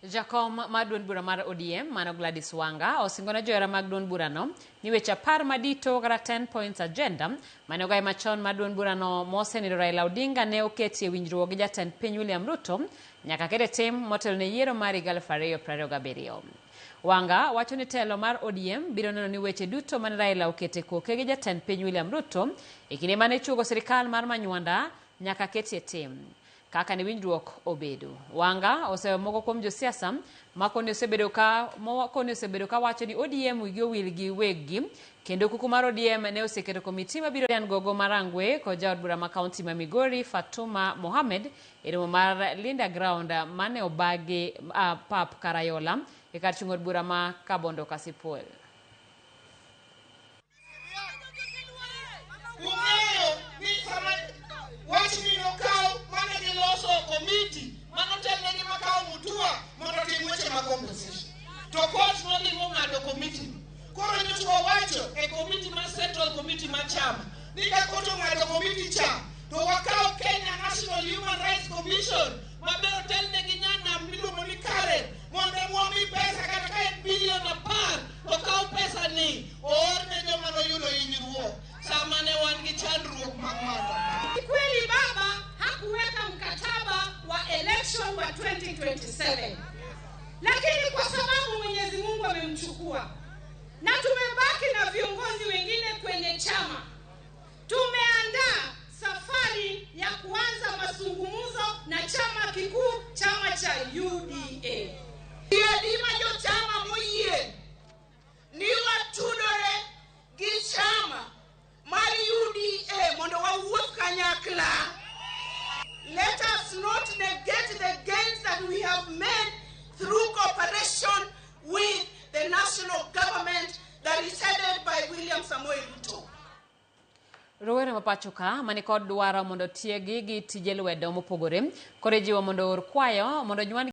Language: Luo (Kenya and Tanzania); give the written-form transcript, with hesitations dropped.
Jakom mar duond bura mar ODM mano Gladys Wanga osingo ne johera mag duond burano ni weche 10 madito kata 10 points agenda mane ogayi machon mar duond burano mosenindo Raila Odinga ne oketie winjruok gi jatend piny William Ruto nyaka kete tim motelo ne yiero mar higa 2027. Wanga wacho ni telo mar ODM biro neno ni weche duto mane Raila okete koke gi jatend piny William Ruto e kinde mane ichuogo sirikal mar Manywanda nyaka ketie tim. Kaka ne winjruok obedo. Wanga oseyo moko kuom josiasa ma koni osebedo ka koni osebedo ka wacho ni ODM wigi owil gi weggi kendo kuku mar ODM ne oseketo komiti mabiro Lilian Gogo Marangwe kod jaod bura ma kaunti ma Migori Fatuma Mohamed e romo mar Linda Ground mane obagi pap Karayola e kar chung' od bura ma Kabondo Kasipul. Ung'eyo ni sama wachni nokaw mane giloso komiti manotelnegi Makau Mutua mondo otim weche mag compensation. To court nodhi mong'ado komiti no. Koro nyocha wawacho e komiti mar Central Committee mar chama ni ka court ong'ado komiti cha to wakaw Kenya National Human Rights Commission mabe otelnegi nyanam miluongo ni Karen mondo emwami pesa kata ka en bilion 10 to kaw pesa ni oor ne joma noyudo hinyruok sama ne wan gi chandruok mag maandamano. Kweli baba hakuweka mkataba wa election wa 2027, lakini kwa sababu Mwenyezi Mungu amemchukua na tumebaki na viongozi wengine kwenye chama, tumeandaa safari ya kuanza mazungumzo na chama kikuu, chama cha UDA. Adi ma jochama moyie ni watudore gi chama mar UDA mondo wawuoth kanyakla. Let us not negate the gains that we have made through cooperation with the national government that is headed by William Samoei Ruto. Rowere ma pacho ka mani kod dwaro mondo tiegi gi tije lwedo mopogore koro ijiwo mondo oor kwayo mondo nywand